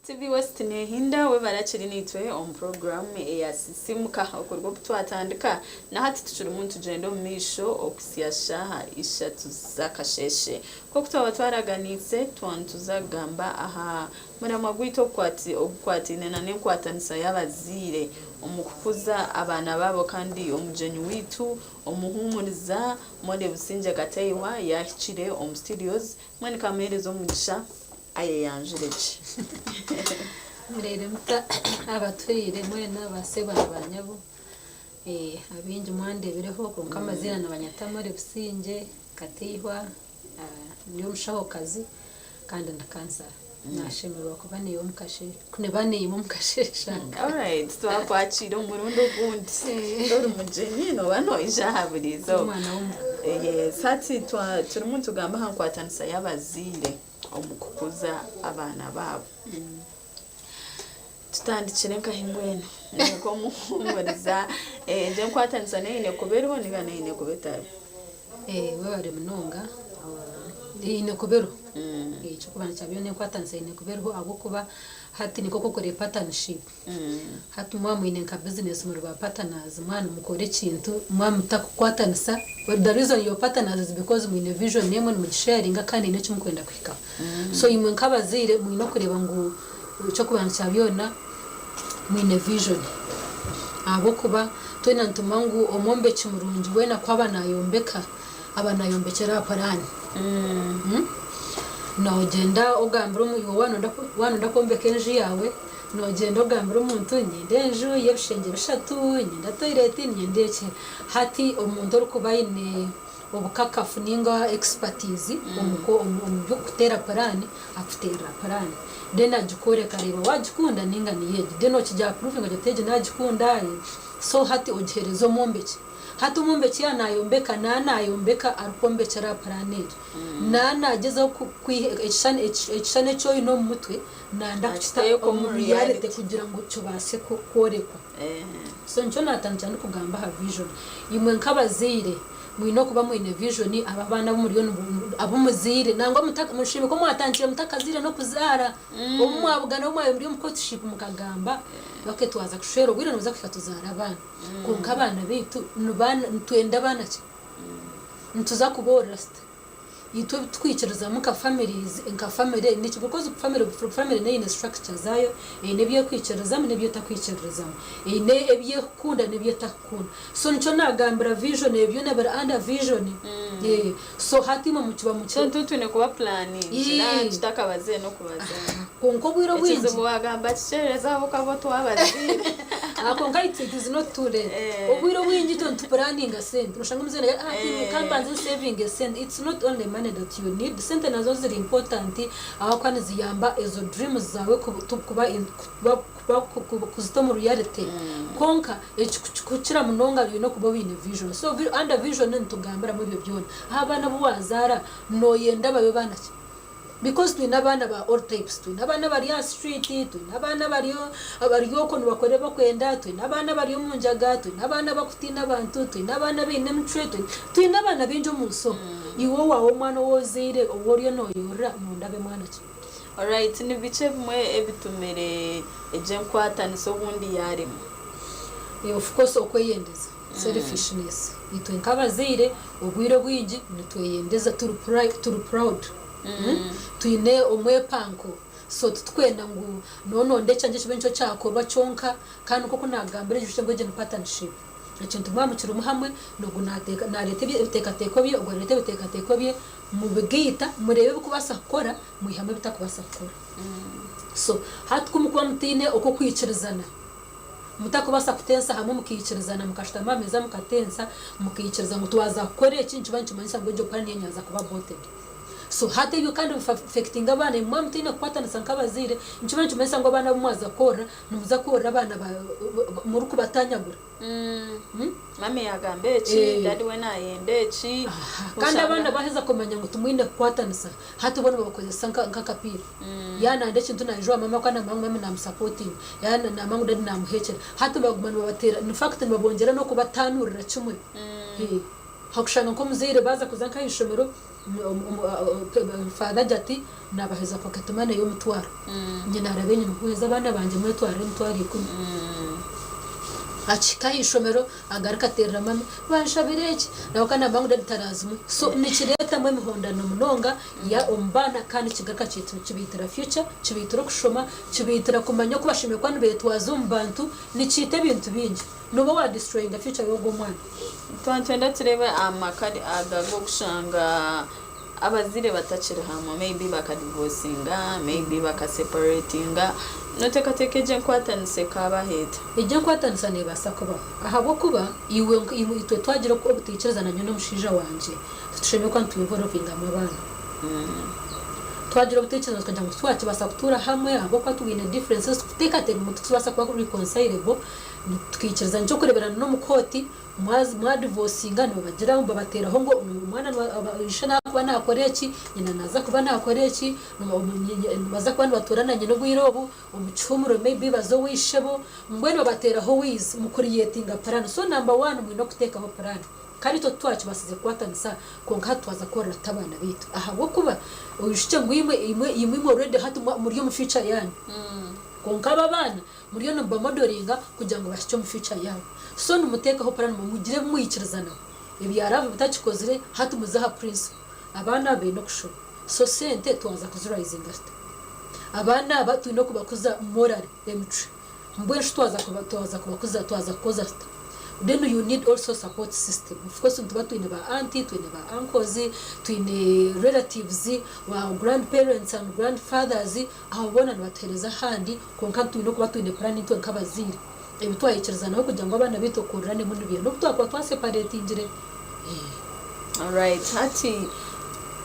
TV West nehinda webare akiri naitwe omu puroguramu eya Sisimuka okuruga obu twatandika na hati tukirimu nitugyenda omu maisho okuhitsya shaaha ishatu z'akasheeshe. Nk'oku twaba twaraganiise twaba nituza kugamba aha muramwa gwaitu ogukwataine nana enkwatanisa y'abazaire omu kukuza abaana baabo kandi omugyenyi waitu omuhuumuriza Molly Busingye Kateihwa yaahikire omu studios mbwenu kamuheereze omugisha. Ayeyanjure gye. Muraire muta abatwire mwena ba sebo na ba nyabo abaingi mwandebireho kwonka amaziina nibanyeta Molly Busingye Kateihwa ndi omushahokazi kandi ndi kansara nashemererwa kuba naiwe omu kasheeshe aka. Alright twakwakiira omurundi ogundi tori mugyenyi nooba noija aha buri izooba. Omwana w'omuka. Yes hati turimu nitugamba aha nkwatanisa y'abazaire. omu kukuza abaana baabo. Tutandikire nkahi mbwenu? Nk'omuhuumuriza, egyo enkwatanisa neine kuba eriho ninga neine kuba etariho? Webare munonga, eine kuba eriho. Eky'okubanza kya byona enkwatanisa eine kuba eriho ahabw'okuba hati nikwo okukora partnership. Hati mwaba mwine nka business muri ba partners mwaba nimukora ekintu mwaba mutakukwatanisa the reason you're partners is because mwine vision emwe nimugisharinga kandi haine eki mukwenda kuhikaho. So imwe nk'abazaire mwine okureeba ngu eky'okubanza kya byona mwine vision ahabw'okuba twena nitumanya ngu omwombeki murungi weena ku aba nayombeka aba nayombekyera aha puraani. Nogyenda ogambira iwe waaba noyenda kwombeka enju yaawe, nogyenda ogambira omuntu niinyenda enju y'ebishengye bishatu, niinyenda toyireti, niinyenda eki. Hati omuntu orikuba aine obukakafu nainga expertise omu by'okuteera puraani, akuteerera puraani. Then agikworeka areeba waagikunda nainga niyo egi. Then okigiapuruvinga ogira oti egi naagikunda, so hati ogiheereza omwombeki. Hati omwombeki yaaba naayombeka, naaba naayombeka arikwombekyera aha puraani egyo. Naaba naagyezaho kwiha ekishushani ekishushani eki oine omu mutwe, naayenda kukita Akiteeka omu omu reality reality. kugira ngu kibaase kworekwa. So nikyo naatandikira ndikugamba aha vision. Imwe nk'abazaire mwine okuba mwine vision abo abaana abu muriyo abu muzaire nangwa mushemereire kuba mwatandikire mutakazaire n'okuzaara. Obu mwabugana obu mwabaire muri omu courtship mukagamba okay twaza kushwera obwire nibuza kuhika tuzaare abaana. Kwonka abaana baitu nitwenda abaana ki? Nituza kuboorora tuta? Itwe ebi turikwikirizamu nka families, nka family niki because family family neine structure zaayo, eine ebi erikwikiririzamu n'ebi etakwikiririzamu, eine ebi erikukunda n'ebi etarikukunda. So nikyo naagambira vision ebyo byona biri under vision. So hati imwe mukiba So nitwe twine kuba pulaningira tutakabaziire n'okubazaara. Kwonka obwire obwingi. Ekizibu wagamba kikyererezi ahabw'okuba bo twabaziire. Kwonka it is not too late. Obwire obwingi itwe nitupuraninga sente. Noshanga omuzaire naagira ati ah ka mbanze nsevinge sente. It's not only money that you need. Sente nazo ziri important ahabw'okuba niziyamba ezo dreams zaawe kuba kuzita omu reality. Kwonka ekikukira munonga oine kuba oine vision. So under vision nitugambiramu ebyo byona. Abaana abu wazaara noyenda babe baana ki? Because twine abaana ba all types, twine abaana abari aha street, twine abaana abari abari okwo nibakora ebi barikwenda, twine abaana abari omu njaga, twine abaana abarikutiina abantu, twine abaana abaine emicwe, twine abaana baingi omu nsi omu. Iwe owaawe omwana ou ozaire ou oriyo nooyorora nooyenda abe mwana ki? Alright, ni biki ebimwe ebitumire egyo enkwatanisa obundi yaaremwa? Of course okweyendeza, selfishness. Itwe nk'abazaire obwire obwingi nitweyendeza turi proud, twine omwepanko so titurikwenda ngu nononda ekyangye kibe nikyo kyakorwa kyonka kandi nk'oku naagambire ijukye ngu egi ni partnership, ekintu mwaba mukirimu hamwe ogu naareeta ebiteekateeko bye ogu areeta ebiteekateeko bye mubigaita mureebe ebirikubaasa kukora mwihamu ebitakubaasa kukora. So hati ku murikuba mutaine okw'okwikirizana. Mutakubaasa kutensa hamwe mukaikirizana mukashutama aha meeza mukatensa mukaikiriza ngu twaza kukora eki nikiba nikimanyisa ngu egyo plan yanyu yaaza kuba aborted. So hati ebyo kandi bifa affectinga abaana imwe mwaba mutaine kukwatanisa nk'abazaire nikiba nikimanyisa ngu abaana abu mwaza kworora nimuza kworora abaana murikubatanyagura. Mummy yagamba eki, daddy we nayenda eki. Kandi abaana baheza kumanya ngu timwine kukwatanisa, hati bo nibabakozesa nk'akapiira. Yaaba nayenda ekintu naija owa mama ahabw'okuba naamanya ngu mama naamusapotinga, yaaba naamanya ngu daddy naamuhekyera. Hati baguma nibabateera, in fact nibabongyera n'okubatanurira kimwe. Hakushanga nk'omuzaire baaza kuza nk'aha ishomero. Father agira ati nabaheeza pocket money y'omutwaro. Nyina araba enyima, muheeze abaana bangye mwetwarire emitwaro ikumi. Akihika aha ishomero agaruka ateerera mami, banshabire eki, nawe kandi nagamba ngu dadi tarazimuhe. So nikireetamu emihondano munonga ya omu baana kandi kigaruka kibaitira future, kibaitira okushoma, kibaitira kumanya oku bashemereire kuba nibeetwaza omu bantu, nikiita ebintu bingi. Nooba wa destroyinga future y'ogwo omwana. Twaba nitwenda tureebe amaka aga ag'okushanga abazaire batakiri hamwe maybe bakadivosinga, maybe bakaseparatinga, noteekateeka egyo enkwatanisa ekaabaho eta? Egyo enkwatanisa neebaasa kubaho ahabw'okuba iwe itwe twagira obutaikirizana nyowe n'omushaija wangye titushemereire kuba nitwinvorovingamu abaana. Twagira obutaikirizana tukagira ngu titwakibaasa kutuura hamwe ahabw'okuba twine differences kuteekateeka ngu titubaasa kuba reconcilable Tukaikiriza nikyokureberana n'omu kooti mwadivosinga nibabagira nibabateeraho ngu omwana ishe nakuba nakora eki, nyina naza kuba nakora eki, nibaza kuba nibatuura na nyina obwire obu, omu kihumuro maybe baze owa ishebo, mbwenu babateeraho ways mukuriyetinga purani. So namba wani mwine okuteekaho purani. Kandi itwe titwakibasize kukwatanisa kwonka hati twaza kukorera tuta abaana baitu ahabw'okuba oijukye ngu imwe imwe imwe already hati muri omu future yanyu kwonka abo abaana Muriyo nimubamodoringa kugira ngu bahikye omu future yaabo. So nimuteekaho plan mugire ebi mwikirizanaho. Ebya love bitakikozire hati muze aha principle. Abaana aba baine okushoma. So sente twaza kuziraizinga tuta? Abaana aba twine okubakuza morally, emicwe. Mbwenu shi twaza twaza kubakuza twaza kukoza tuta? Then you need also support system. Of course nituba twine ba auntie, twine ba uncles, twine relatives, ba grandparents and grandfathers, Abo boona nibatuheereza ahandi, kwonka twine okuba twine puraani itwe nk'abazaire. Ebi twayikirizanaho kugira ngu abaana baitu okuhurirane nibiiha n'obu twakuba twaseparetingire. Alright, hati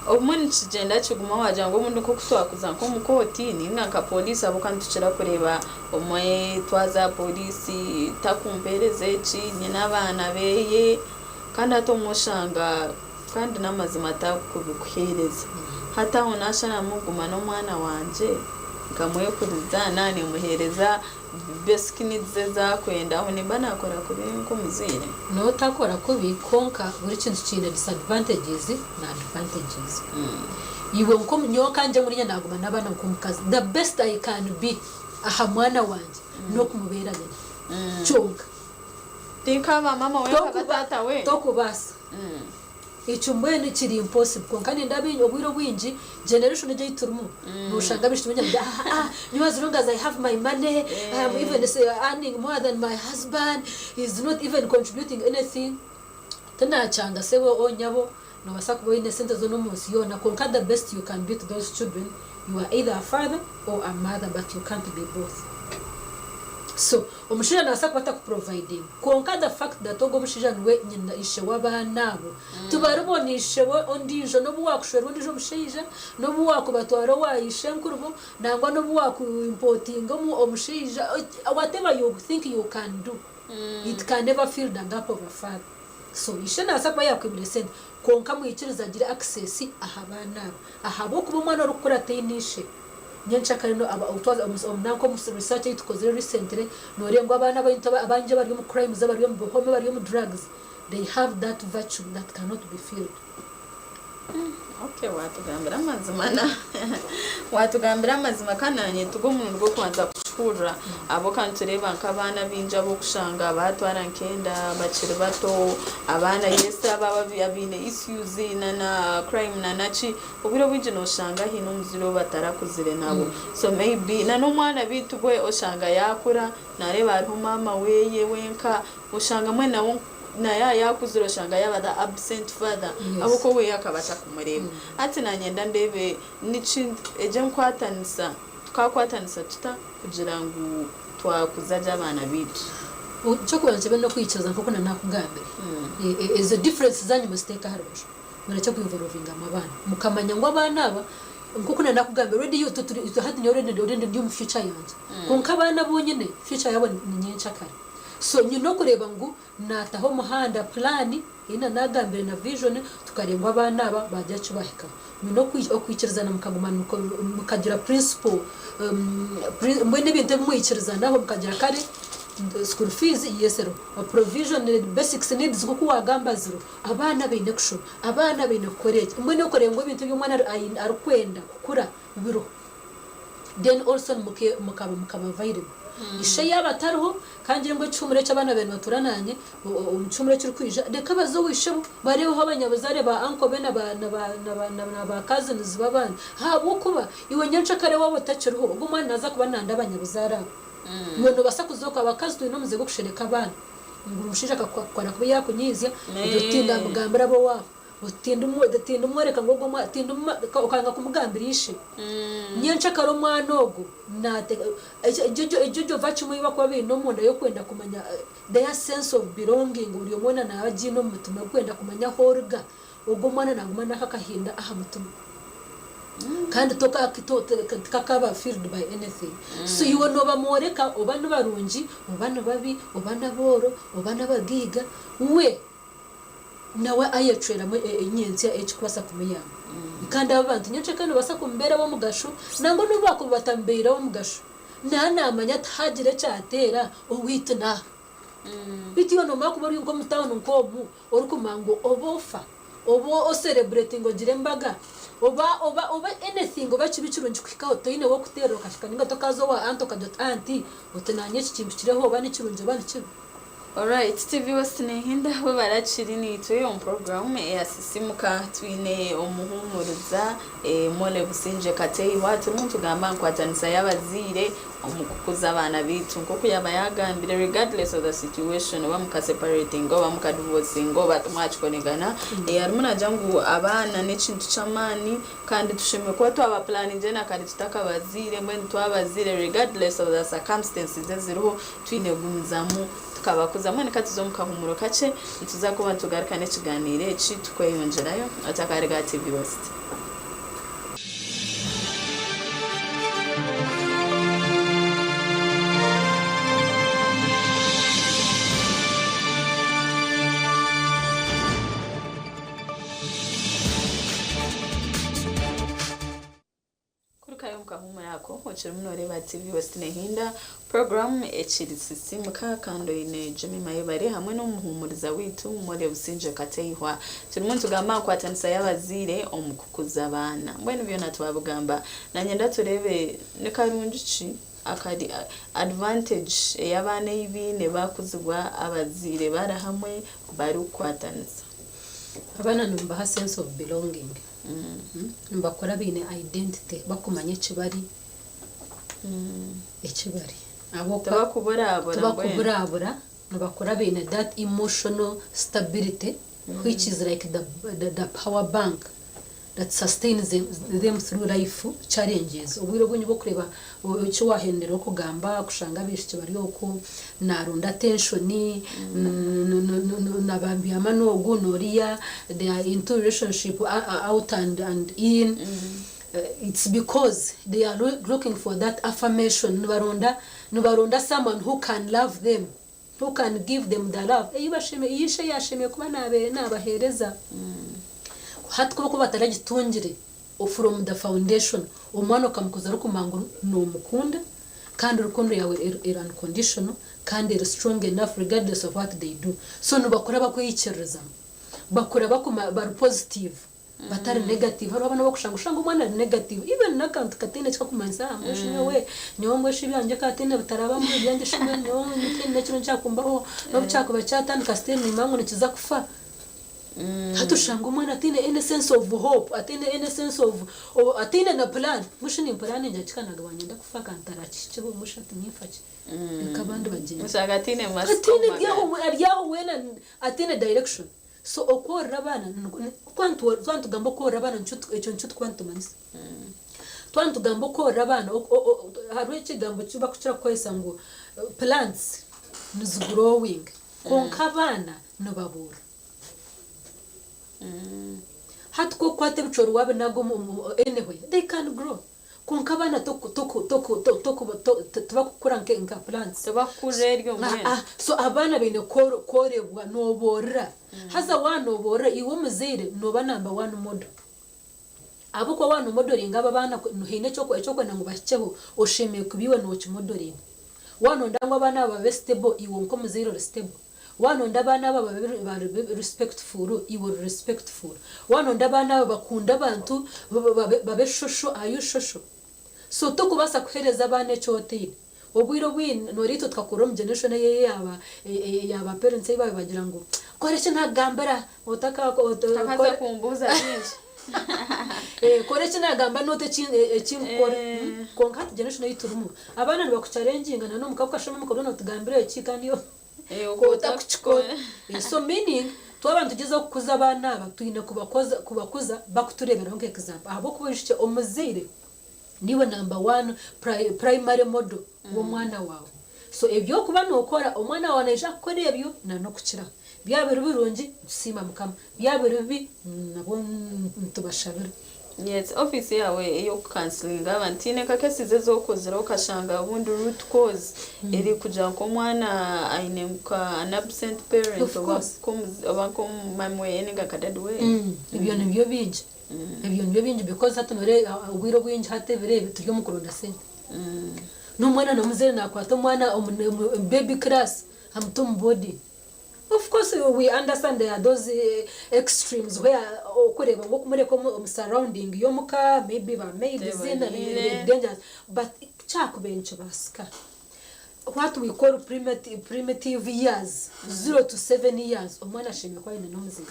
obumwe nikigyenda kiguma wagira ngu obundi nk'oku twakuza nk'omu kooti ninga nka pooriisi ahabw'okuba nitukira kureeba obumwe twaza aha pooriisi takumpeereza eki, nyine abaana beeye kandi hati obumwe oshanga Kandi n'amazima takubikuheereza. Hati aho nasharamu kuguma n'omwana wangye nkamwekuriza naaba nimuheereza basic needs ezi akwenda aho nimba nakora kubi nk'omuzaire? Notakora kubi kwonka buri kintu kiine disadvantages na advantages. Iwe nko nyowe nkangye ngu niinye naguma n'abaana nk'omukazi the best I can be aha mwana wangye n'okumubeera nyina kyonka. Tinkaaba maama we nkaba taata we? Tokubaasa. Ekyo mbwenu kiri impossible kwonka nindeeba obwire obwingi generation egi ei turimu noshanga abaishiki baingi bari ah ah nyowe as long as I have my money I am even earning more than my husband he is not even contributing anything tinakyanga sebo or nyabo nobaasa kuba oine esente zoona omunsi yoona kwonka the best you can be to those children you are either a father or a mother but you can't be both so Omushaija nabaasa kuba atakuprovidinga kwonka the fact that ogwo omushaija niwe nyina ishe w'abaana abo tibaribona ishe ondiijo n'obu wakushwerwa ondiijo omushaija n'obu wakubatwara owa ishenkurubo nangwa n'obu waku importinga omushaija whatever you think you can do it can never fill the gap of a father so ishe nabaasa kuba yakwibire sente kwonka mwikirize agire access aha baana abo ahabw'okuba omwana orikukura ataine ishe Nyenkyakare no aba otwaza omu omu nanka omu research ei tukozire recently noreeba ngu abaana abaitu abangi abari omu crimes abari omu bihome abari omu drugs they have that vacuum that cannot be filled. Okay watugambira amazima na watugambira amazima kandi nanye tigwo omurundi gw'okubanza kukihurira ahabw'okuba nitureeba nk'abaana abaingi ab'okushanga batwara nk'enda bakiri bato abaana yes abo abaine issues na na crime na naki Obwire obwingi noshanga haine omuzaire ou batarakuzire nabo so maybe na n'omwana beitu bwe oshanga yakura nareeba hariho maama weye wenka oshanga mbwenu nawe na yaba yakuzire oshanga yaba the absent father ahabw'okuba oweye akaba atakumureeba. Hati nanye nda ndeebe niki egyo enkwatanisa tukakwatanisa tuta kugira ngu twakuza gye abaana beitu. Eky'okubanza kyabaire n'okwikiriza nk'oku nanakugambire ezo difference zanyu muziteeke aha rubaju. Murekye kwinvorovingamu abaana. Mukamanya ngu abaana aba, nk'oku naanakugambira already itwe turi itwe hati nyowe already already ndi omu future yangye. Kwonka abaana bonyine future yaabo ni nyenkyakare. So nyine okureeba ngu naataho omuhanda, plan, ei nanaagambire na vision, tukareeba ngu abaana aba baagira eki baahikaho. Mwine okwikirizana mukaguma mukagira principle, mbwenu ebintu ebi mwikirizanaho mukagira kare. School fees yes eriho, provision basics needs nkoku wagamba ziriho, abaana baine kushoma, abaana baine kukora eki, mbwenu okureba ngu ebintu ebi omwana arikwenda kukura biriho. Then also mukaba mukaba available. Ishe yaaba atariho, ka ngire ngu ekihumuro eki abaana baabaire nibatuura naanye, omu kihumuro ekirikwija, reka baze owa ishebo bareebeho abanyabuzaare ba uncle be na ba na ba na ba na ba cousins be abandi. Ahabw'okuba iwe nyencakare waaba otakiriho, ogwo omwana naaza kuba nanda abanyabuzaare abo. Iwe noobaasa kuzooka abakazi twine omuze gw'okushereka abaana ngu omushaija akakukora kubi yaakunyiizya ogira oti tindamugambira ab'owaabo oti tindimworeka ngu ogwo omwana okanga kumugambira ishe. Nyencakare omwana ogwo egyo vacuum ei barikuba baine omunda y'okwenda kumanya their sense of belonging buri omwe weena naaba agiine omu mutima y'okwenda kumanya ahu oruga Ogwo omwana naguma nako akahinda aha mutima kandi tikakaba filled by anything so iwe nobamworeka oba nibarungi oba nibabi oba nabooro oba nabagaiga we nawe ayecweramu nyentsya ekikubaasa kumuyamba kandi abo bantu nyentsya kandi nibabaasa kumubeera abomugasho nangwa nobu bakuba batamubeire abomugasho naaba namanya ati hagira ekyateera oweitu naha. Beitu iwe noomara kuba ori nk'omu tawuni nk'omu orikumanya ngu oba ofa, oba osereburetinga ogire embaga, oba oba oba anything oba kibi kirungi kuhikaho toine w'okuteerera okahika nainga tokaaza owa anti okagira oti anti oti naanye eki kimpikireho oba ni kirungi oba ni kibi. Alright TV West nehinda webare akiri naitwe omu program eya Sisimuka twine omuhumuriza Molly Busingye Kateihwa turimu nitugamba aha nkwatanisa y'abazaire omu kukuza abaana baitu nk'oku yaaba yaagambire regardless of the situation oba muka separatinga oba muka divorcinga oba timwakikorengana harimu naagira ngu abaana n'ekintu ky'amaani kandi tushemereire kuba twaba pulaningire na kare tutakabazaire mbwenu twabazaire regardless of the circumstances eziriho twine kugumizamu tukabakuza mbwenu ka tuze omu kahuumuro kakye nituza kuba nitugaruka n'ekiganiiro eki tukweyongyerayo otakaruga aha TV West. Kurukayo omu kahuumuro ako, okirimu nooreeba TV West Nehinda, puroguraamu ekiri Sisiimuka kandi oine Jemima Ayebare hamwe n'omuhuumuriza waitu Molly Busingye Kateihwa. Turimu nitugamba aha nkwatanisa y'abazaire omu kukuza abaana. Mbwenu byona twabigamba, nanyenda tureebe ni karungi ki akari advantage ei abaana ei baine baakuzibwa abazaire bari hamwe barikukwatanisa. Abaana nimubaha sense of belonging. Nibakura baine identity bakumanya eki bari, eki bari. Ahabw'okuba Tibakuburabura mbwenu. tibakuburabura, nibakura baine that emotional stability which is like the, the, the power bank that sustains them, them through life challenges. Obwire obwingi obu orikureeba eki waahendera orikugamba kushanga abaishiki bari okwo naronda attention, nababyama n'ogu n'oriya, they are into relationship out and and in, it's because they are looking for that affirmation, nibaronda nibaronda someone who can love them, who can give them the love ei ishe yashemereire kuba nabahereza. Hati ku barikuba bataragitungire from the foundation, omwana okamukuza orikumanya ngu nomukunda, kandi rukundo yaawe eri unconditional kandi eri strong enough regardless of what they do so nibakura bakweyikiririzamu bakura bakuma bari positive batari negative hariho abaana abakushanga oshanga omwana ari negative even n'akantu kataine eki kakumanyisa aha mbwenu shi nyowe nyowe mbwenu shi ebyangye kataine bitarabamu ebyangye shi mbwenu nyowe tihaine n'ekirungi ekyakumbaho n'obu kyakuba kyatandika still nimanya ngu nikiza kufa. Hati oshanga omwana ataine any sense of hope, ataine any sense of, ataine na plan, mbwenu shi nimpuraninga ki kandi nagamba niinyenda kufa kantarakihikyeho mbwenu shi hati ninfa ki? Reka abandi bagyende. Oshanga ataine matsiko Ataine omu magara. ari aho weena ataine direction. So okworora abaana, twaba nitugamba okworora abaana ekyo nikyo turikuba nitumanyisa. Twaba nitugamba okworora abaana, hariho ekigambo eki barikukira kukoresa ngu plants nizigrowinga kwonka abaana nibabuura. Hati ku okukwata ebicoori wabinaga omu anywhere they can grow kwonka abaana tibakukura nka plants. Tibakukurira eryo mbwenu. So abaana baine kworebwa noborora haza waaba noborora iwe omuzaire noba number one model ahabw'okuba waaba nomodoringa abo abaana haine ekyokwenda ngu bahikyeho oshemereire kuba iwe nokimodoringa. Waanonda ngu abaana aba babe stable iwe nk'omuzaire ori stable. Waanonda abaana aba babe babe respectful iwe ori respectful. Waanonda abaana aba bakunde abantu babe babe social are you social? So tokubaasa kuheereza abaana eki otaine. Obwire obwingi noreeba itwe tukakurira omu generation eya eya ba parents ei baabaire bagira ngu kora eki naakugambira otaka Takaza kumbuuza bingi. Kora eki naagamba not eki eki nkukora. Kwonka hati generation ei turimu abaana nibakuchallenginga na n'omuka okashoma omuka oriyo nootugambira eki kandi otakukikora. So meaning twaba nitugyezaho kukuza abaana aba twine kubakoza kubakuza bakutureeberaho nka example ahabw'okuba oijukye omuzaire Niiwe number one primary model w'omwana waawe. So eby'okuba nookora, omwana waawe naija kukora ebyo na n'okukiraho. Byaba biri birungi, nitusiima Mukama. Byaba biri bibi, nabwo nitubashabira. Yes, office yaawe ey'okukansilinga abantu tihaine nka cases ezi okozire okashanga obundi root cause eri kugira nk'omwana aine nka an absent parent Of oba course. oba nk'omumami weye ninga nka dadi weye. Ebyo nibyo bingi. Ebyo nibyo bingi because hati noreeba obwire obwingi hati ebiro ebi turi omu kuronda sente. N'omwana n'omuzaire nakwata omwana omu baby class amuta omu boarding. Of course we understand there are those extremes where okureeba ngu okumureka omu surrounding y'omuka maybe ba maids dangerous but kyakubaire nikibaasika what we call primitive years, 0 to 7 years omwana ashemereire kuba aine n'omuzaire.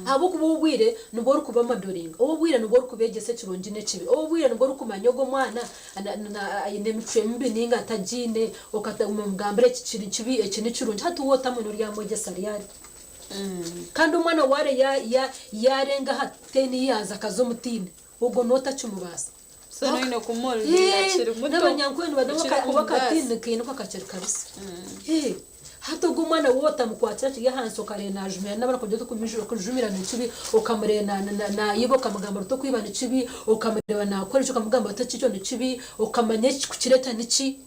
Ahabw'okuba obwire nibwo orikubamodoringa, obwire nibwo orikubeegyesa ekirungi n'ekibi, obwire nibwo orikumanya ogu omwana aine emicwe mibi nainga atagiine, okamugambira eki kiri kibi eki ni kirungi, hati waaba otamwine oryamwegyesa ryari? Kandi omwana waare yaarenga aha teni years akaza omu tiini, ogwo nootakimubaasa. So noine kumurinda akiri muto. N'abanyankore nibagira ngu akatiini kaine oku kakiri kabisa. Hati ogwo omwana waaba otamukwatira kiri ahansi okareeba najumirana n'abandi okagira oti okujumirana ni kibi, okamureeba nayiba okamugambira oti okwiba ni kibi, okamureeba nakora eki okamugambira oti ekyo ni kibi, okamanya ekirikukireeta niki.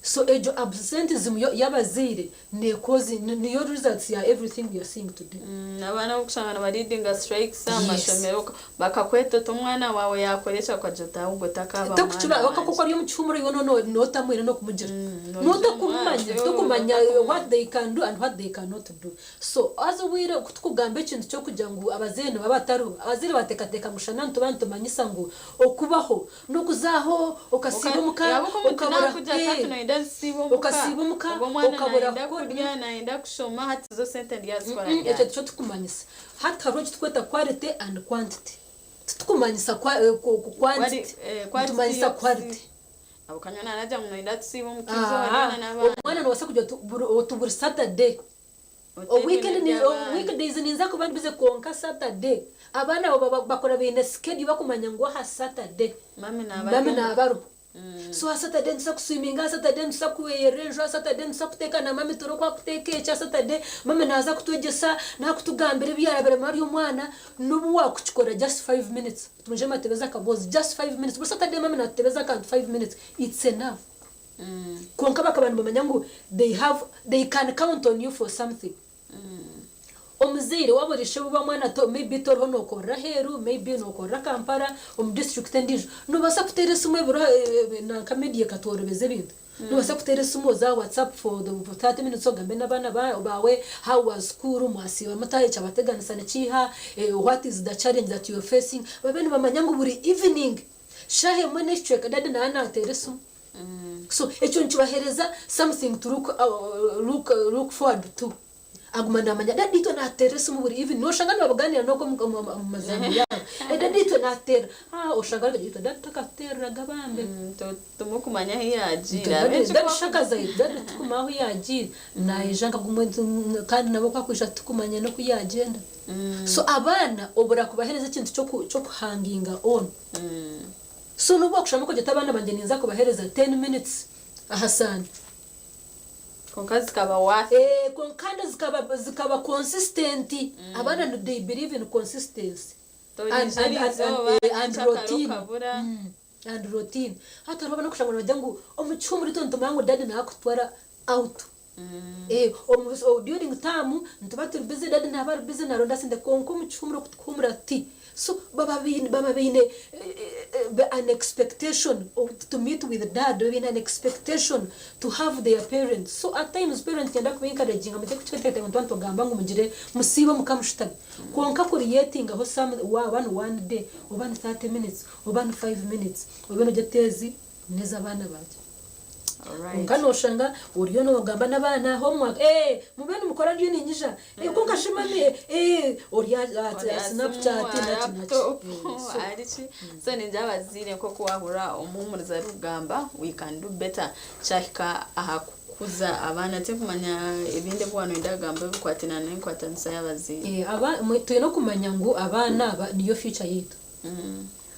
So egyo absentism y'abazaire nekozi niyo results ya everything we are seeing today. Abaana abokushanga niba leadinga strikes aha mashomero bakakweta oti omwana waawe yakora eki okagira oti ahubwo takaaba mwana wangye. Kwonka ori omu kihumuro iwe notamwine nokumugira notakumumanya tokumanya what they can do and what they cannot do. So haza obwire kutukugamba ekintu kyokugira ngu abazaire nibaba batariho abazaire batekateka ngu shana nituba nitumanyisa ngu okubaho N'okuza aho okasiiba omuka, okabura okasiiba omuka, okabura kukora. Ekyo tikyo turikumanyisa. Hati hariho eki turikweta quality and quantity. Titurikumanyisa quantity, nitumanyisa quality. Omwana noobaasa kugira oti buri Saturday Weekdays ninza kuba ndi busy kwonka Saturday abaana abo bakura baine schedule bakumanya ngu aha Saturday mummy naaba ariho. So aha Saturday nituza kuswiminga, aha Saturday nituza kweyerera enju, aha Saturday nituza kuteeka na mummy turebe oku arikuteeka eki, aha Saturday mummy naaza kutwegyesa naakutugambira ebi yaarabiremu ari omwana. N'obu waakukikora just five minutes, mwije mbatebeze akaboozi just five minutes, buri Saturday mummy naatutebeza akantu five minutes, it's enough. Kwonka bakaba nibamanya ngu they have, they can count on you for something. Omuzaire waaba ori ishe oba mwana to maybe toriho nookorera aheeru, maybe nookorera Kampala omu district endiijo, noobaasa kuteera esimu ebiro nanka media ekatworobeza ebintu. Noobaasa kuteera esimu oze aha WhatsApp for the 30 minutes ogambe n'abaana baawe, how was school, mwasiiba muta, ekyabateganisa nikiiha, what is the challenge that you are facing, babe nibamanya ngu buri evening shaaha emwe n'ekicweka daddy naaba naateera esimu. So ekyo nikibahereza something to look, look, look forward to. Aguma namanya daddy itwe nateera esimu buri evening noshanga nibabuganira nokwo omu mazaano yaabo eh daddy itwe nateera ah oshanga bari itwe daddy takatutereraga bambe. Tumukumanya ahu yagiire. Daddy shakaza daddy tikumanya ahu yagiire naija nka gumwe kandi nabwo ku akwija titukumanya noku yagyenda. So abaana obura kubahereza ekintu kyokuhanginga on. So nobu wakusharamu kugira oti abaana bangye ninza kubahereza ten minutes aha saani. Kwonka zikaba worth. Eeh kwonka kandi zikaba zikaba consistent. Abaana they believe in consistency and Toriija and and erizooba and and nyekyakare routine. okabura. And routine. Hati hariho abaana okushanga nibagira ngu omu kihumura itwe nitumanya ngu daddy nakutwara out. Omu during term nituba turi busy daddy naaba ari busy naronda sente kwonka omu kihumuro ku tukuhumura tuti. So baba baine baba baine an expectation to meet with dad, baba baine an expectation to have their parents. So at times parents niinyenda kuba encouraginga muteke kukiteekateeka ngu nituba nitugamba ngu mugire musiibe omuka mushutame. Kwonka creatingaho some waaba ni one day oba ni 30 minutes oba ni 5 minutes obe noogira oti ezi n'ez'abaana bangye. Kwonka noshanga oriyo nogamba n'abaana homework eeh mube nimukora ndiyo ninyija eeh kwonka shi mummy eeh ori aha snapchat naki naki so. Ariki so ningira abazaire nk'oku wahurira omuhumuriza arikugamba we can do better kyahika aha kukuza abaana tinkumanya ebindi ebi wanoyenda kugamba ebikwatirana n'enkwatanisa y'abazaire. Twine okumanya ngu abaana aba niyo future yaitu.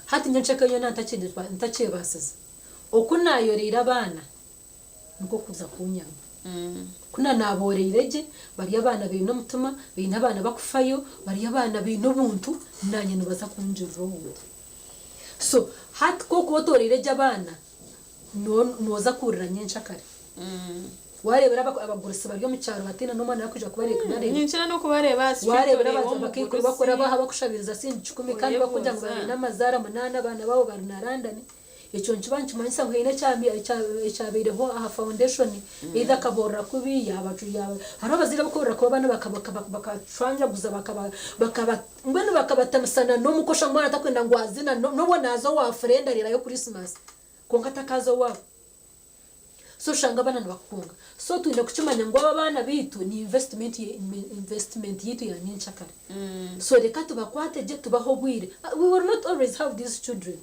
Hati nyowe nkyeka yoona ntakyebaasize. Oku naayoreire abaana nikwo kuza kunyamba. Ku naabooreire gye, bari abaana baine omutima, baine abaana bakufayo, bari abaana baine obuntu, naanye nibaza kungirira obuntu. So hati ku orikuba otooreire gye abaana, nooza kuhurira nyenkyakare. Waareebera abagurusi bari omu kyaro bataine n'omwana arikwija kubareeba. Ninkira n'okubareeba aha street Waareebera oreeba abakaikuru omugurusi. bakura aho bakushabiriza siringi kikumi kandi bakugira ngu Oyebuuza. baine amazaara munaana abaana baabo bari na London. Ekyo nikiba nikimanyisa ngu haine ekyabaireho aha foundation either akaboorora kubi yaaba hariho abazaire abarikuboorora kubi abaana bakacwanjaguza mbwenu bakabatamisa na n'omuka oshanga omwana atakwenda ngu aze n'obu naaza owa friend areebayo Christmas kwonka takaaza owaabo. So oshanga abaana nibakukunga. So twine kukimanya ngu abo abaana baitu ni investment investment yaitu ya nyenkyakare. So reka tubakwate gye tubahe obwire. We will not always have these children.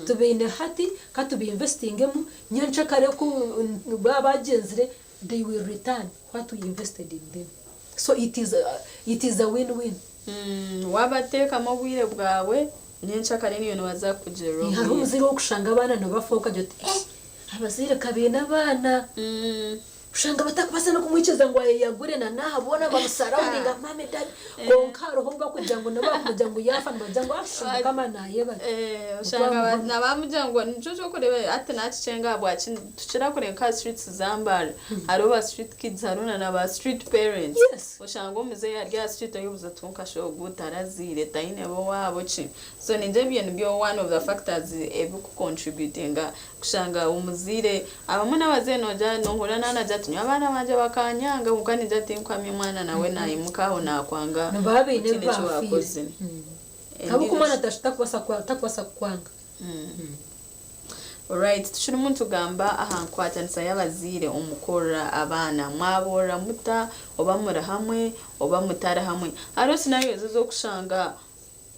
Tubaine hati ka tubainvestingemu nyenkyakare ku baaba bagyenzire they will return what we invested in them. So it is it is a win win. Waabateekamu obwire bwawe, nyenkyakare niiwe nibaza kukugirira Hariho obwire. omuzaire ow'okushanga abaana nibafa okagira oti eh Abazaire ka baine abaana, oshanga batakubaasa n'okumwikiriza ngu ayeyagure na n'aha boona bamusarawundinga mummy daddy kwonka hariho obu barikugira ngu nobu bakumugire ngu yaafa nibagira ngu ah Mukama naayebare. Oshanga nabamugira ngu nikyo ky'okureeba hati nakikyenga ahabwaki nitukira kureeba nka aha streets za Mbale hariho ba street kids hariho na ba street parents oshanga omuzeeyi ari aha street oyebuuza oti kwonka shi ogu tarazaire taine b'owaabo ki so ningira ebyo nibyo one of the factors ebiku contributinga Kushanga omuzaire, abamwe n'abazaire nogira nohurira naaba nagira ati nyowe abaana bangye bakanyanga kwonka ningira tinkuhamya omwana nawe nayimuka aho nakwanga Nibaba baine otiine ebi eki baafiire. wakozire. Ahabw'okuba omwana takubaasa kukwanga. Alright, tukirimu nitugamba aha nkwatanisa y'abazaire omu kworora abaana. Mwaboorora muta? Oba muri hamwe oba mutari hamwe? Hariho scenarios ez'okushanga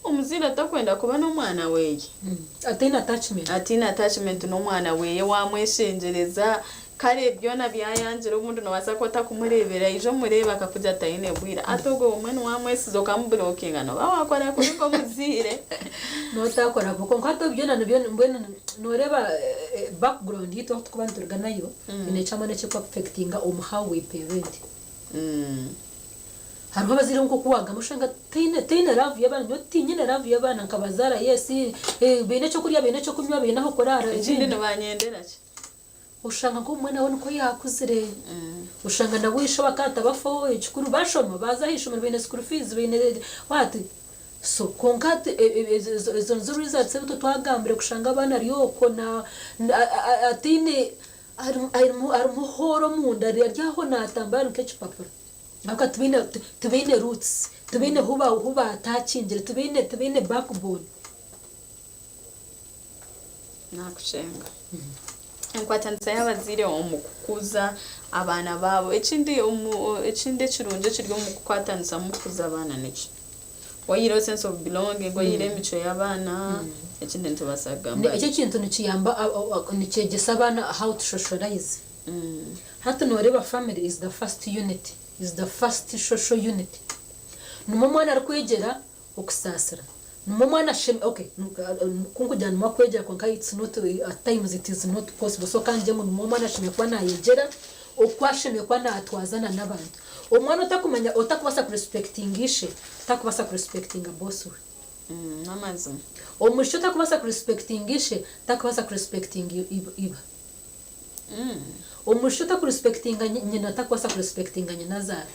Omuzaire atakwenda kuba n'omwana weye. Ataine attachment. Ataine attachment n'omwana weye wamweshengyereza kare byona byayangira obundi nobaasa kuba otakumureebera aija omureebe akakugira ati taine bwire hati ogwo mbwenu wamwesiza okamuburokinga noba wakora kubi nk'omuzaire. Noba otakora kubi kwonka hati byona nibyo mbwenu noreeba background yaitu ahu turikuba nituruga nayo eine kyamaani ekirikuaffectinga omu how we parent. Hariho abazaire nk'oku waagamba oshanga taine taine love y'abaana nyowe tinyine love y'abaana nkabazaara yes baine ekyokurya baine ekyokunywa baine ah'okuraara Ekindi ebindi. nibanyendera ki? Oshanga nk'obumwe nawe nikwo yaakuzire oshanga nabwo ishe bakatabafaho ekikuru bashoma baaza aha ishomero baine school fees baine what so kwonka hati ezo nizo results ebi itwe twagambire kushanga abaana ari okwo na ataine harimu hole omunda ari aho naatambura ari nk'ekipapura. Ahabw'okuba tibaine tibaine roots, tibaine hu ba hu baatakingire, tibaine tibaine backbone. Nakushenga. Enkwatanisa y'abazaire omu kukuza abaana baabo. Ekindi omu ekindi ekirungi ekiri omu kukwatanisa omu kukuza abaana niki? Oyihireho sense of belonging, oyihireho emicwe y'abaana, ekindi nitubaasa kugamba Ekyo ki? ekintu nikiyamba nikyegyesa abaana how to socialize. Hati noreeba family is the first unit, is the first social unit. Nimwo omwana arikwegyera okusaasira, nimwo omwana okay kunkugira nimwo arikwegyera kwonka it's not at times it is not possible so kangire ngu nimwo omwana ashemereire kuba nayegyera oku ashemereire kuba natwazana n'abantu. Omwana otakumanya otakubaasa ku respectinga ishe takubaasa ku respectinga boss we. N'amazima. Omwishiki otakubaasa ku respectinga ishe takubaasa ku respectinga iba. Omwishiki otakurespectinga nyina takubaasa kurespectinga nyinazaara.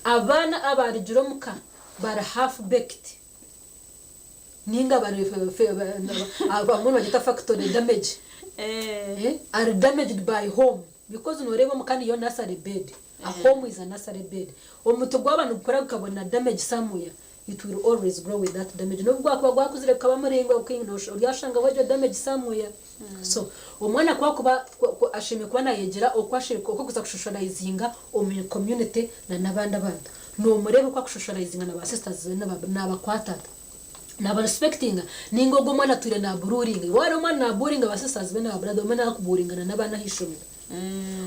Abaana abarugire omuka bari half baked. Ninga bari abamwe nibagyeta factory damage. Eh, ari damaged by home because noreeba omuka niyo nursery bed. A home is a nursery bed. Omuti gwaba nigukura gukabona damage somewhere, it will always grow with that damage. N'obu gwakuba gwakuzire gukaba muraingwa oryashangaho egyo damage somewhere. So omwana ku akuba ashemereire kuba nayegyera oku akuza kusocializinga omu community na n'abandi abantu. Nomureeba oku akusocializinga na ba sisters be nabakwata ata. Naba respectinga ninga ogwo omwana atwire nabururinga. Iwe wareeba omwana naburinga ba sisters be na ba brother be omwe nakuburinga na n'abaana ah'eishomero.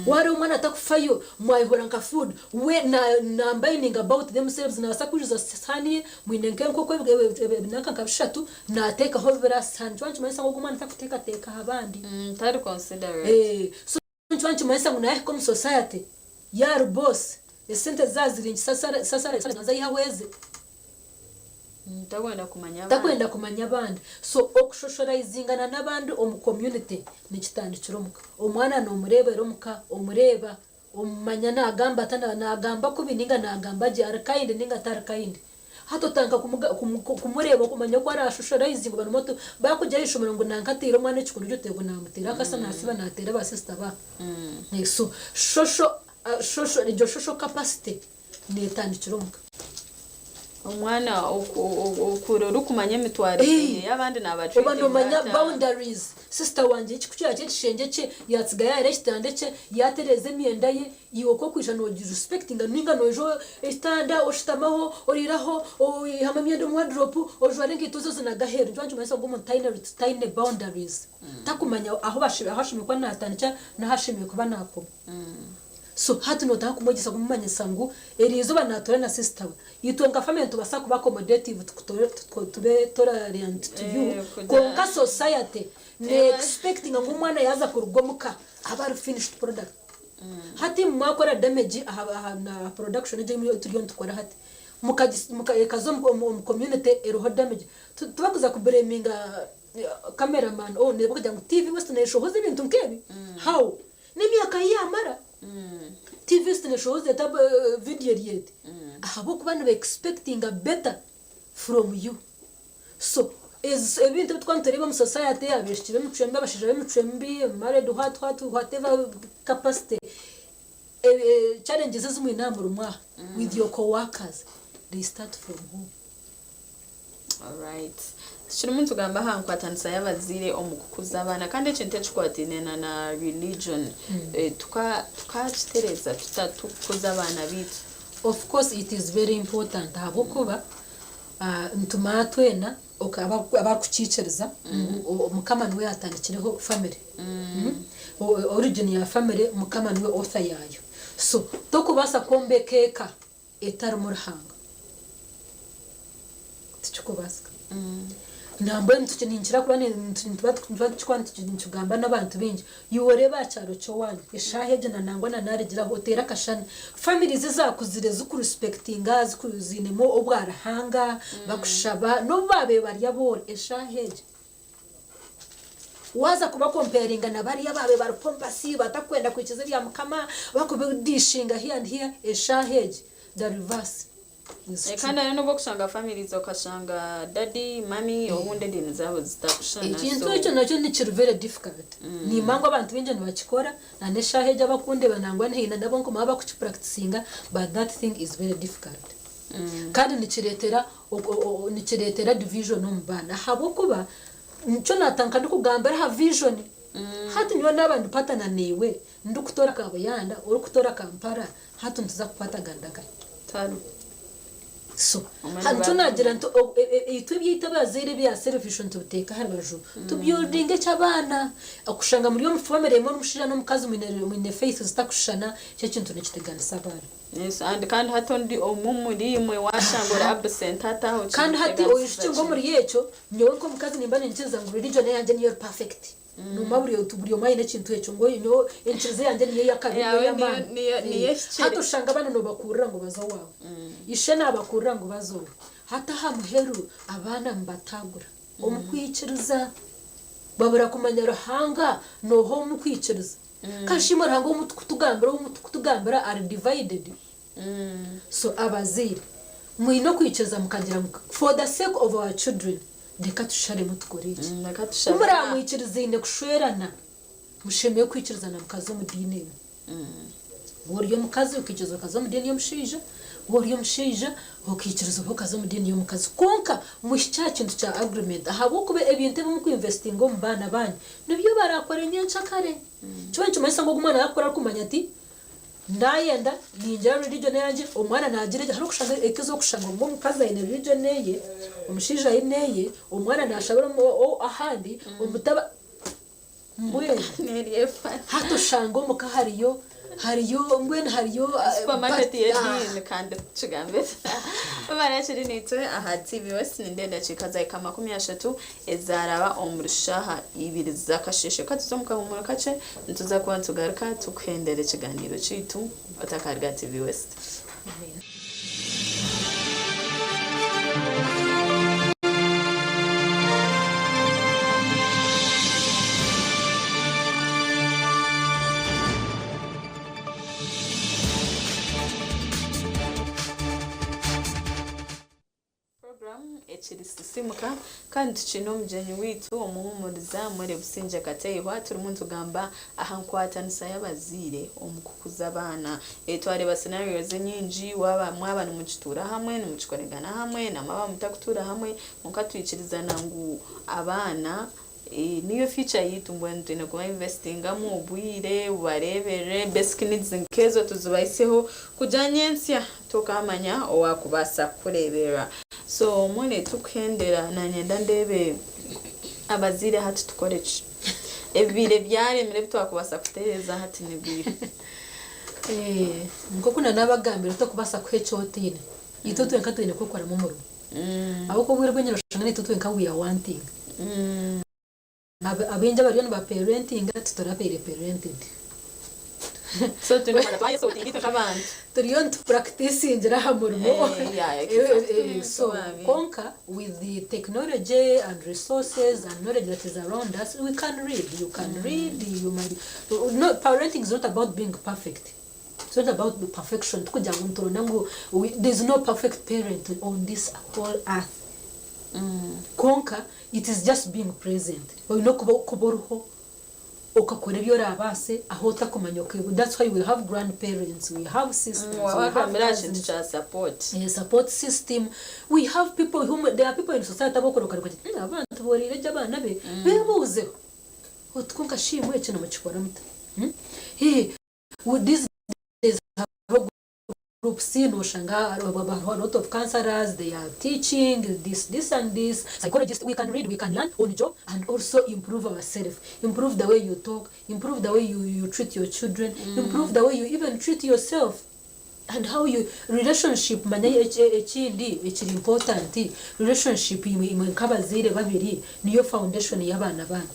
Wareeba omwana atakufayo mwayihura nka food we nambininga about themselves nabaasa kwijuza sihani ye mwine nk'enkoko ebinanka nka bishatu nateekaho bibiri aha sihani nikyo nikimanyisa ngu ogwo omwana takuteekateeka aha bandi. Tari considerate. So nikyo nikimanyisa ngu nayahika omu society yaari boss esente zaaba ziri sasara naza ayihaho eze. Takwenda kumanya abandi. Takwenda kumanya abandi. So okusocializingana n'abandi omu community nikitandikira omuka. Omwana nomureebera omuka, omureeba, omumanya nagamba ata, nagamba kubi ninga nagamba gye, ari kind ninga tari kind. Hati otandika kumureeba okumanya oku arasocializinga oba nimwo bakugira ah'eishomero ngu nanka ateire omwana ekikunu gye oteegwa namuteera akasa nasiiba nateera ba sister ba. So social egyo social capacity netandikira omuka. Omwana okura orikumanya emitwarize ye y'abandi naba Oba nomanya boundaries. Sister wangye ekikukira kye ekishengye kye yatsiga yaayara ekitanda kye yaatereeza emyenda ye iwe ku orikwija noogirespectinga ninga noija ekitanda oshutamaho oriiraho oihamu emyenda omu wardrobe ojwara enkaito ze ozinaga aheeru nikyo nikimanyisa ngu omuntu taine boundaries takumanya ahu ashemereire kuba naatandikira n'ahu ashemereire kuba naakoma. So hati notandika kumwegyesa kumumanyisa ngu eriizooba naatuura na sister we. Itwe nka family nitubaasa kuba accommodative tube tolerant to you kwonka society ne expectinga ngu omwana yaaza kuruga omuka abe ari finished product. Hati imwe mwakora damage aha production egi ei turiyo nitukora hati ekaza omu community eriho damage tibarikuza kublaminga camera man barikugira ngu TV West neshohoza ebintu nkebi? How? N'emyaka yi yaamara, TV neshohoza eta vidiyo eri eti ahabw'okuba niba expectinga better from you. So ebintu ebi turikuba nitureeba omu society abaishiki b'emicwe mibi, abashaija b'emicwe mibi, married what what whatever capacity, challenges ezi mwine aha murimo aha with your co-workers they start from home. Alright. Tukirimu nitugamba aha nkwatanisa y'abazaire omu kukuza abaana kandi ekintu ekikwataine na na religion tukakitereeza tuta tukukuza abaana baitu? Of course it is very important ahabw'okuba nitumanya twena abarikukiikiriza ngu Mukama niwe yaatandikireho family. Origin ya family Mukama niwe author yaayo. So tokubaasa kwombeka eka etarimu Ruhanga. Tikikubaasika. Nambwenu ninkira kuba nituba tukikuba nitukigamba n'abantu baingi, iwe oreebe aha kyaro ky'owaanyu, eshaaha egi na nangwa na naarigiraho oteere akashana, families ezaakuzire zikurespectinga, ziinemu obwa Ruhanga, bakushaba, n'obu baabaire bari abooro, eshaaha egi waaza kubacomparinga na bariya abaabaire bari pompous, batakwenda kwikiriza ebya Mukama, bakubidishinga here and here, eshaaha egi the reverse is true. Kandi hariho n'obu orikushanga families okashanga daddy, mummy obundi ediini zaabo zitakushushana. Ekintu ekyo nakyo nikiri very difficult. Nimanya ngu abantu baingi nibakikora na n'eshaaha egi abakundeeba nangwa haine nabo nkomaho abakukipracticinga but that thing is very difficult. Kandi nikireetera nikireetera division omu baana ahabw'okuba nikyo naatandika ndikugambira aha vision. Hati nyowe naaba ndi partner naiwe ndikutoora Kabuyanda orikutoora Kampala hati nituza kukwataganira nkahi? So nikyo naagira nti itwe ebyaitu abazaire ebya selfish nitubiteeka aha rubaju tubuildinge eky'abaana. Okushanga muri omu family emwe omushaija n'omukazi mwine faith zitakushushana ekyo ekintu nikiteganisa abaana. Yes, and kandi hati ondi omwe omuri imwe washanga ori absent hati aho Kandi hati oijukye ngu omuri ekyo nyowe nk'omukazi nimba ninkiriza ngu religion eyangye niyo eri perfect. Noomanya buri omwe aine ekintu ekyo ngu nyowe enkiriza eyangye niyo ey'akabi niyo ey'amaani. Hati oshanga abaana noobakurira ngu baze owaawe. Ishe naabakurira ngu baze owe. Hati aha muheru abaana nibatagura omu kwikiriza. Babura kumanya Ruhanga nooha omu kwikiriza. Kashima Ruhanga ou turikutugambira ou turikutugambira ari divided. So abazaire mwine okwikiriza mukagira ngu for the sake of our children. Reka tusharemu tukore eki. Reka Ku tushabe. muramwikirizaine kushwerana, mushemereire kwikirizana mukaza omu diini emwe. Waaba ori omukazi okaikiriza okaza omu diini y'omushaija, waaba ori omushaija okaikiriza obe okaza omu diini y'omukazi. Kwonka muhikye aha kintu kya agreement ahabw'okuba ebintu ebi mukuinvestinga omu baana baanyu nibyo baraakore nyencakare. Kiba nikimanyisa ngu ogu omwana yaakukura arikumanya ati Nayenda ningira religion eyangye omwana nagira eye hariho okushanga eka ezokushanga ngu omukazi aine religion eye omushaija aine eye omwana nashabira ahandi omutaba mbwenu hati oshanga omuka hariyo hariyo mbwenu hariyo Supermarket y'ediini kandi tukigambe barakiri naitwe aha TV West nindeeba edakiika zahika 30 Ezaaraba omuri shaaha ibiri z'akasheeshe. Ka tuze omu kahuumuro kakye, nituza kuba nitugaruka tukuhendera ekigaaniiro kyaitu otakaruga TV West. Program ekiri Sisimuka kandi tukiine omugyenyi waitu omuhumuriza Mwere Busingye Kateihwa turimu nitugamba aha nkwatanisa y'abazaire omu kukuza abaana. Twareeba scenarios enyingi waaba mwaba nimukituura hamwe nimukikoregana hamwe na mwaba mutakutuura hamwe kwonka twikirizana ngu abaana Niyo future yaitu mbwenu twine kuba investingamu obwire bubareberere basic needs nkezo tuzibahiseho kugira nyentsya tokamanya owakubaasa kukureberera so mbwenu tukuhendera nanyenda ndeebe abazaire hati tukoreki ebibaire byaremire ebitwakubaasa kutereeza hati nibiiha. Nkoku nanabagambire tokubaasa kuha eki otaine itwe twenka twine kwekoramu omurimo. Ahabw'okuba obwire obwingi noshanga naitwe twenka we are wanting. Abaingi abariyo niba parentinga titurabaire parented. So twine kubanza twayesortinga itwe nk'abantu. Turiyo nitu practicingira aha murimo. Eh, yeah, exactly. So kwonka with the technology and resources and knowledge that is around us, we can read, you can read, you might, no, parenting is not about being perfect. It's not about the perfection tikugira ngu nituronda ngu there is no perfect parent on this whole earth kwonka it is just being present oyine kuba kuba oriho okakora ebi orabaase ahu otakumanya that's why we have grandparents we have sisters we have Wabagambira aha kintu cousins kya support. Eh, support system we have people whom there are people in society abokureeba okareba oti "Hmm, abantu boreire gye abaana be bebuuzeho oti kwonka shi imwe eki nimukikora muta Hmm? Eh, These days hariho groups noshanga hariho a lot of counselors they are teaching this this and this psychologist we can read we can learn on job and also improve ourself improve the way you talk improve the way you, you treat your children improve the way you even treat yourself and how you relationship manya ekindi ekiri important relationship imwe imwe nk'abazaire babiri niyo foundation y'abaana banyu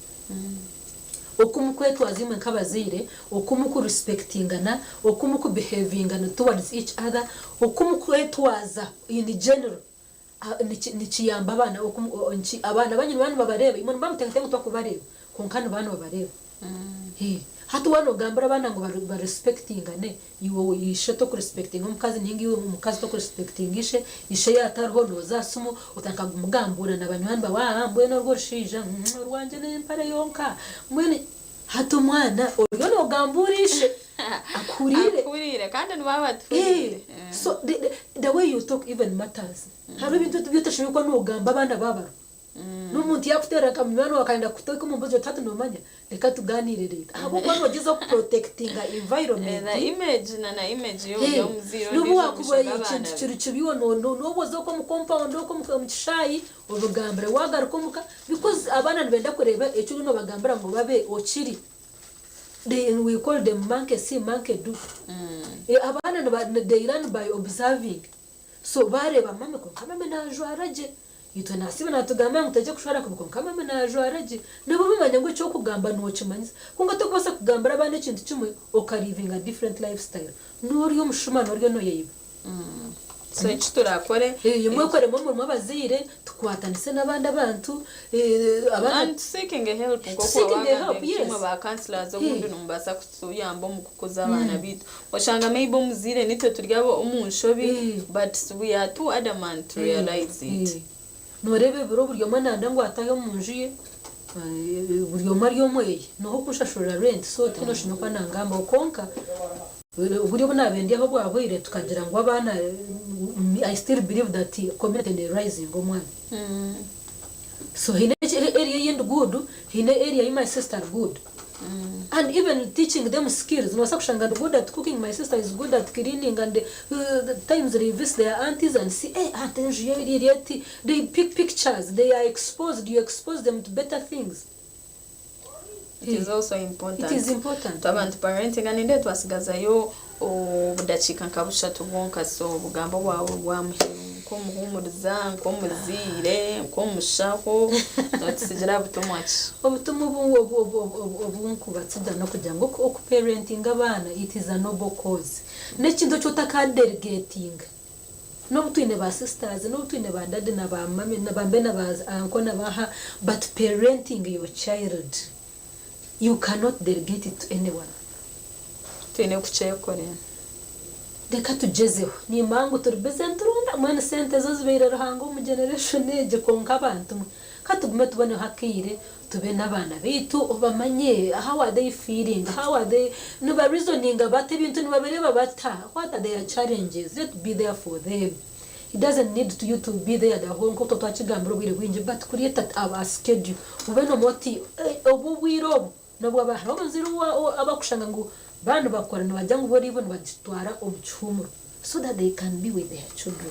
Oku mukwetwaza imwe nk'abazaire, oku mukurespectingana, oku mukubehavingana towards each other, oku mukwetwaza in general nikiyamba abaana abaana banyu nibaba nibabareeba, imwe nimuba nimuteekateeka ngu tibarikubareeba kwonka nibaba nibabareeba. Hati waaba noogambira abaana ngu barespectingane, Iwe ishe tokurespectinga omukazi ninga iwe omukazi tokurespectinga ishe, ishe yaatariho nooza aha simu otandika kumugambuura na banywani baawe aa mbwenu orwo orushaija orwangye n'empare yonka mbwenu hati omwana oriyo noogambuura ishe akuhuriire. Akuhuriire kandi nibaba batuhuriire. So the way you talk even matters. Hariho ebintu ebi otashemereire kuba noogamba abaana baaba bariho. N'omuntu yaakuteerera nka munywani waawe akayenda kukuteeka omu mbuzi oti hati noomanya reka tugaaniire reero ahabw'okuba noogyezaho kuprotectinga environment. Na image na na image y'omuzaire N'obu ondiijo omu waakuba maisho g'abaana ekintu be. kiri kibi iwe n'obu oza okwo omu compound okwo omu kishaayi obigambire waagaruka omuka because abaana nibenda kureeba eki oriyo noobagambira ngu babe okiri. They we call them monkey see monkey do. Abaana niba they learn by observing. So baareeba mami kwonka mami naajwara gye, itwe naasiiba naatugamba ngu tagye kushwara kubi kwonka mami naajwara gye. Nabo bamanya ngu eki orikugamba nookimanyisa. Kwonka torikubaasa kugambira abaana ekintu kimwe okalivinga different lifestyle. Noorya omushuma noorya nooyeyiba. So eki turakore. Mwekoremu omurimo abazaire, tukwatanise n'abandi abantu, abaana. And seeking help nk'oku Seeking waagamba help, yes. kimwe ba counsellors obundi nimubaasa kutuyamba omu kukuza abaana baitu. Oshanga maybe omuzaire nitwe turi omu nshobi but we are too adamant to realize it. Nooreeba ebiro buri omwe nayenda ngu ataahe omu nju ye, buri omwe ari omweye, n'oha okunshashurira rent so tihaine oshemereire kuba nangambaho kwonka obwire obu naabaire ndi aho obwahweire tukagira ngu abaana I still believe that community ne risinga omwana. So haine area ei ndi good, haine area ei my sister ari good. And even teaching them skills, nobaasa kushanga ndi good at cooking, my sister is good at cleaning and times they visit their aunties and see eh aunty enju ye eri eti, they pick pictures, they are exposed, you expose them to better things. It is also important. It is important. Twaba nituparentinga nindeeba twasigazayo obudakiika nka bushatu bwonka so obugambo bwawe bwa muheru nk'omuhuumuriza, nk'omuzaire, nk'omushaho notusigira butumwa ki? Obutumwa obu nkubatsiga n'okugira ngu okuparentinga abaana it is a noble cause. N'ekintu eki otakaadelegatinga. N'obu twine ba sisters, n'obu twine ba daddy na ba mummy na bambe na ba uncle na baaha but parenting your child you cannot delegate it to anyone. Twine kukyekorera. Reka tugyezeho. Nimba ngu turi busy nituronda mbwenu sente zo zibaire Ruhanga omu generation egi kwonka abantu mwe ka tugume tuboneho akaire tube n'abaana baitu obamanye how are they feeling, how are they, niba reasoninga bata, ebintu nibabireeba bata, what are their challenges, let be there for them. It doesn't need to you to be there the whole nk'oku twakigambire obwire bwingi but create a, a schedule obe nomanya oti obu obwire obu n'obw'abaana. Hariho abazaire abakushanga ngu baaba nibakora nibagira ngu bo leave nibagitwara omu kihuumuro so that they can be with their children.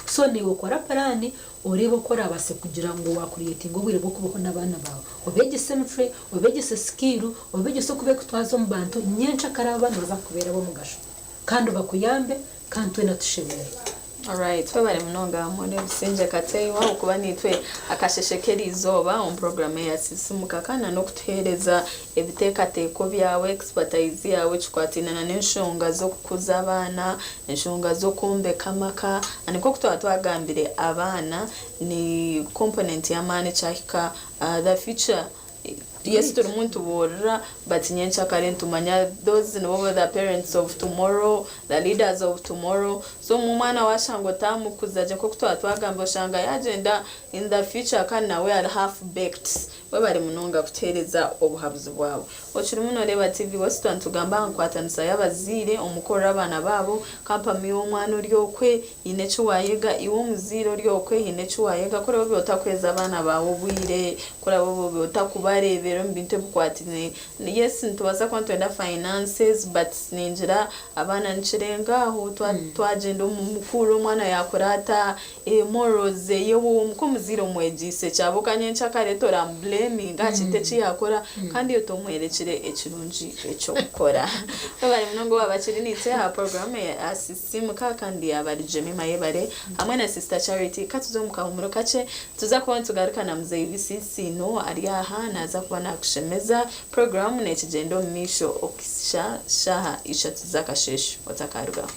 So naiwe kora puraani oreebe oku oraabaase kugira ngu waakuriyetinga obwire bw'okubaho n'abaana baawe. Obeegyese emicwe, obeegyese sikiiru, obeegyese oku barikutwaza omu bantu, nyenkyakare abo abaana nibaza kukubeera ab'omugasho kandi bakuyambe kandi twena tushemererwe. Alright, twebare munonga Mwene Busingye Kateihwa okuba naitwe akasheshe k'eriizooba omu puroguraamu eya Sisimuka kandi na n'okutuheereza ebiteekateeko byawe, expertise yaawe ekikwataine na n'enshonga z'okukuza abaana, enshonga z'okwombeka amaka. And nk'oku twaba twagambire abaana ni component y'amaani kyahika the future. Yes turimu nitubuurira but nyenkyakare nitumanya those nibo the parents of tomorrow, the leaders of tomorrow so omwana washanga otamukuza gye nkoku twaba twagamba oshanga yagyenda in the future kandi nawe ari half baked. Webare munonga kutuhereza obuhabuzi bwawe. Okirimu noreeba TV West twaba nitugamba aha nkwatanisa y'abazaire omu kworora abaana baabo, kampami y'omwana ori okwe Haine eki waayega? Iwe omuzaire ori okwe, haine eki waayega? Ku oraabe otakuheeza abaana baawe obwire, ku oraabe otakubareebera omu bintu ebikwatiraine, yes nitubaasa kuba nitwenda finances but ningira abaana nikirenga aho, twagyenda omu mukura omwana yaakura ata, morals ze, iwe nk'omuzaire omwegyeise ki? Ahabw'okuba nyencakare toramubureeminga aha kintu eki yaakora kandi iwe tomworekire ekirungi eky'okukora. Webare munonga owaaba akiri naitwe aha puroguraamu eya Sisimuka kandi yaaba ari Jemima Yebare hamwe na Sister Charity. Ka tuze omu kahumuro kakye, tuza kuba nitugaruka na Muzeeyi Bisiisino ari aha naaza kuba naakushemeza. Puroguraamu neekigyenda omu maisho okuhitsya shaaha ishatu z'akasheeshe. Otakarugaho.